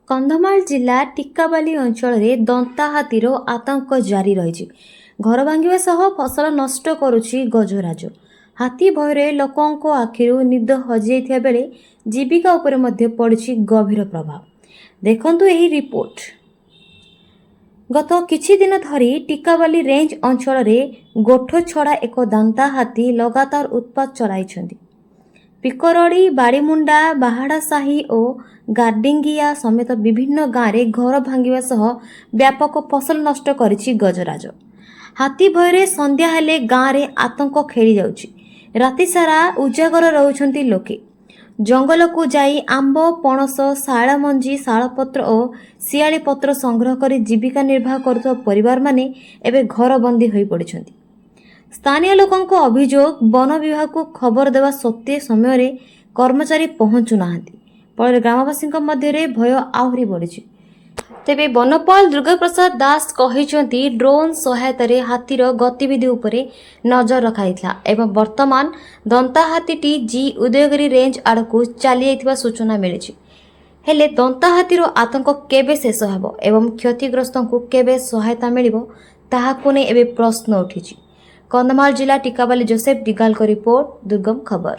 କନ୍ଧମାଳ ଜିଲ୍ଲା ଟିକାବାଲି ଅଞ୍ଚଳରେ ଦନ୍ତା ହାତୀର ଆତଙ୍କ ଜାରି ରହିଛି। ଘର ଭାଙ୍ଗିବା ସହ ଫସଲ ନଷ୍ଟ କରୁଛି ଗଜରାଜ। ହାତୀ ଭୟରେ ଲୋକଙ୍କ ଆଖିରୁ ନିଦ ହଜିଯାଇଥିବା ବେଳେ ଜୀବିକା ଉପରେ ମଧ୍ୟ ପଡ଼ିଛି ଗଭୀର ପ୍ରଭାବ। ଦେଖନ୍ତୁ ଏହି ରିପୋର୍ଟ। ଗତ କିଛି ଦିନ ଧରି ଟିକାବାଲି ରେଞ୍ଜ ଅଞ୍ଚଳରେ ଗୋଠ ଛଡ଼ା ଏକ ଦନ୍ତା ହାତୀ ଲଗାତାର ଉତ୍ପାତ ଚଳାଇଛନ୍ତି। ପିକରଡ଼ି, ବାଡ଼ିମୁଣ୍ଡା, ବାହାଡ଼ାସାହି ଓ ଗାର୍ଡିଙ୍ଗିଆ ସମେତ ବିଭିନ୍ନ ଗାଁରେ ଘର ଭାଙ୍ଗିବା ସହ ବ୍ୟାପକ ଫସଲ ନଷ୍ଟ କରିଛି ଗଜରାଜ। ହାତୀ ଭୟରେ ସନ୍ଧ୍ୟା ହେଲେ ଗାଁରେ ଆତଙ୍କ ଖେଳିଯାଉଛି। ରାତିସାରା ଉଜାଗର ରହୁଛନ୍ତି ଲୋକେ। ଜଙ୍ଗଲକୁ ଯାଇ ଆମ୍ବ, ପଣସ, ଶାଳମଞ୍ଜି, ଶାଳପତ୍ର ଓ ଶିଆଳି ପତ୍ର ସଂଗ୍ରହ କରି ଜୀବିକା ନିର୍ବାହ କରୁଥିବା ପରିବାରମାନେ ଏବେ ଘରବନ୍ଦୀ ହୋଇପଡ଼ିଛନ୍ତି। ସ୍ଥାନୀୟ ଲୋକଙ୍କ ଅଭିଯୋଗ, ବନ ବିଭାଗକୁ ଖବର ଦେବା ସତ୍ତ୍ୱେ ସମୟରେ କର୍ମଚାରୀ ପହଞ୍ଚୁ ନାହାନ୍ତି। ଫଳରେ ଗ୍ରାମବାସୀଙ୍କ ମଧ୍ୟରେ ଭୟ ଆହୁରି ବଢ଼ିଛି। ତେବେ ବନପାଳ ଦୁର୍ଗାପ୍ରସାଦ ଦାସ କହିଛନ୍ତି, ଡ୍ରୋନ୍ ସହାୟତାରେ ହାତୀର ଗତିବିଧି ଉପରେ ନଜର ରଖାଯାଇଥିଲା ଏବଂ ବର୍ତ୍ତମାନ ଦନ୍ତା ହାତୀଟି ଜି ଉଦୟଗିରି ରେଞ୍ଜ ଆଡ଼କୁ ଚାଲିଯାଇଥିବା ସୂଚନା ମିଳିଛି। ହେଲେ ଦନ୍ତା ହାତୀର ଆତଙ୍କ କେବେ ଶେଷ ହେବ ଏବଂ କ୍ଷତିଗ୍ରସ୍ତଙ୍କୁ କେବେ ସହାୟତା ମିଳିବ, ତାହାକୁ ନେଇ ଏବେ ପ୍ରଶ୍ନ ଉଠିଛି। କନ୍ଧମାଳ ଜିଲ୍ଲା ଟିକାବାଲି ଜୋସେଫ ଡିଗାଲଙ୍କ ରିପୋର୍ଟ, ଦୁର୍ଗମ ଖବର।